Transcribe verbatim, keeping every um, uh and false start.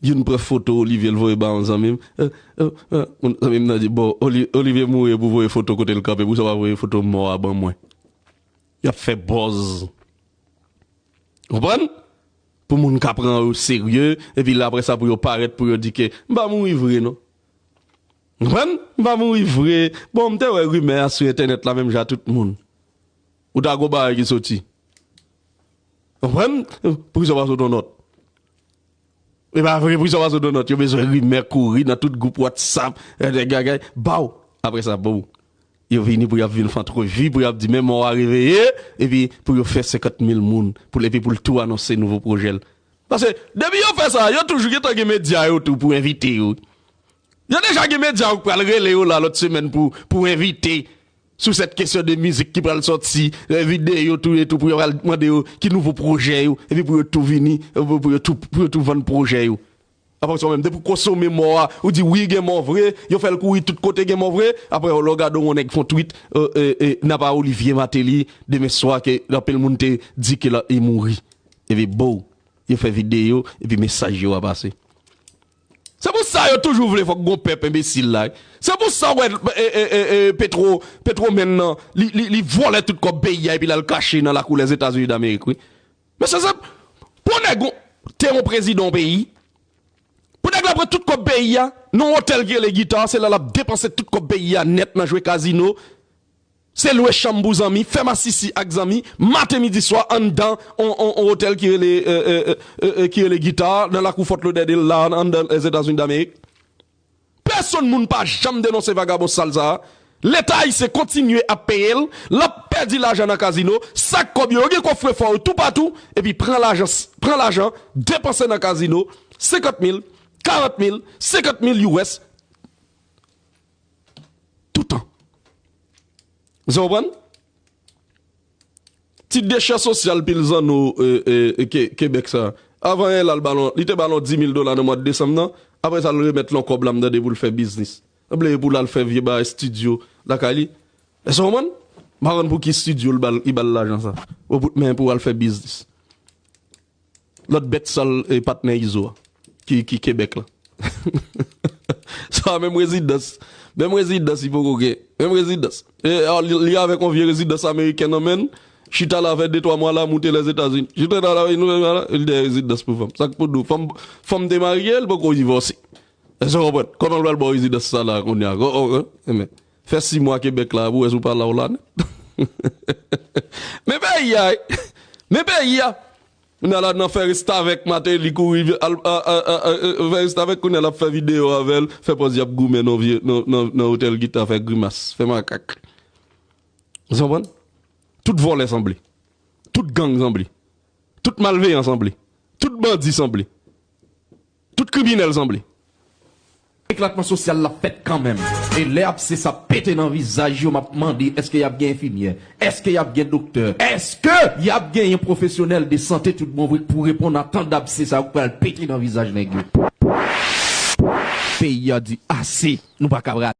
Youn pran foto Olivier, l voye ba yon zanmi m. Zanmi m nan di, bon, Olivier mouri pou voye foto kote l kanpe, pou sa pa voye foto mò a ban mwen. Y ap fè buzz. Konprann? Pou moun ka pran yo serye, epi la apre sa pou yo parèt, pou yo di ke m pa mouri vre non. Konprann? M pa mouri vre. Bon, m te wè rimè a sou entènèt la menm jan tout moun. Ou ta gon bagay ki soti. Konprann? Poukisa w pa sot yon nòt? E pa vre, poukisa w pa sot yon nòt? Yo bezwen rimè kouri nan tout gwoup WhatsApp, gagay, baw. Apre sa, bon. Yo vini pou y ap vin fè antrevi, pou y ap di men mò a reveye, epi pou yo fè senkant mil moun, pou, epi pou l tou anonse nouvo pwojè l. Paske depi yo fè sa, yo toujou gentan gen medya yo tou pou envite yo. Yo deja gen medya yo k pral rele yo la lòt semèn pou, pou envite sou sèt kesyon de mizik ki pral sòti, videyo tou e tou pou yo pral mande yo ki nouvo pwojè yo, epi pou yo tou vini, pou yo tou, pou yo tou vann pwojè yo. Apre sa menm, depi w konsome mò a, ou di wi gen mò vre, yo fè l kouri tout kote gen mò vre, apre lè w gade yon nèg fè yon tweet, n ap a Olivier Martelly, demen swa ke anpil moun te di ke l ap mouri. Epi bow, yo fè videyo, epi mesaj yo a pase. Se pou sa yo toujou vle fòk gon pèp enbesil la. Se pou sa w wè Petro, Petromèn nan, li, li, li vòlè tout kòb peyi a epi l al kache nan lakou Lèzetazini Damerik wi. Mesye se pou nèg te yon prezidan yon peyi, pou nèg la pran tout kòb peyi a, nan yon otèl ki rele Guitar, se la l ap depanse tout kòb peyi a nèt nan jwe kazino. Se lwe chanm pou zanmi, fè masisi ak zanmi, maten, midi, swa, anndan on, on, on otèl ki rele, e, e, e, e, ki rele Guitar, nan lakou Fort Lauderdale, la, anndan Lèzetazini Damerik. Pèsonn moun pa janm denonse vagabon sal sa a. Leta ayisyen kontinye ap peye l, l ap pèdi lajan nan kazino, sak kòb yo, yo gen kòfrefò yo toupatou, epi pran lajan, pran lajan, depanse nan kazino, senkant mil, karant mil, senkant mil U S, toutan. Ou konprann? Ti dechè sosyal pil zanno, e, e, e, Ke-, Kebèk sa. Avan yè la, l ba l on, li te ba l on di mil dola nan mwa desanm nan. Apre sa, l remèt l on kòb la, m tande pou l fè biznis. Sanble pou l al fè vye bagay estidyo lakay li. Èske w konprann? M pa konn pou ki estidyo l ba l, li ba l lajan sa. Ou bout men pou w al fè biznis. Lòt bèt sal, e, patnè Izo a, ki, ki Kebèk la. Sa menm rezidans. Menm rezidans li poko gen. Menm rezidans. E, a, li, li avèk yon vye rezidans ameriken nan men l. Chita la fè de twa mwa la, moute Lèzetazini. Chita la, la, nou, la, li dèyè rezidans pou fanm. Sa k pou di w, fanm, fanm te marye, li poko divòse. Èske w konprann? Kòman l pral ba w rezidans sa la kounye a? O, o, o, enben. Fè sis mwa Kebèk la, pou wè si w pa la w la nèt. Men peyi a, wi. Men peyi a. Kounye a la nan fè restavèk Martelly kouri al, a, a, a, a, fè restavèk kounye a l ap fè videyo avè l, fè pòz y ap goumen nan vye, nan, nan, nan otèl Guitar, fè grimas, fè makak. Ou konprann? Tout vòlè sanble. Tout gang sanble. Tout malveyan sanble. Tout bandi sanble. Tout kriminèl sanble. Eklatman sosyal la fèt kanmenm. E lè abse sa pete nan vizaj yo, m ap mande, èske y ap gen enfimyè? Èske y ap gen doktè? Èske y ap genyen pwofesyonèl de sante tout bon vre k pou reponn a tan dabse sa yo k pral pete nan vizaj nèg yo? Peyi a di ase, nou pa ka prale.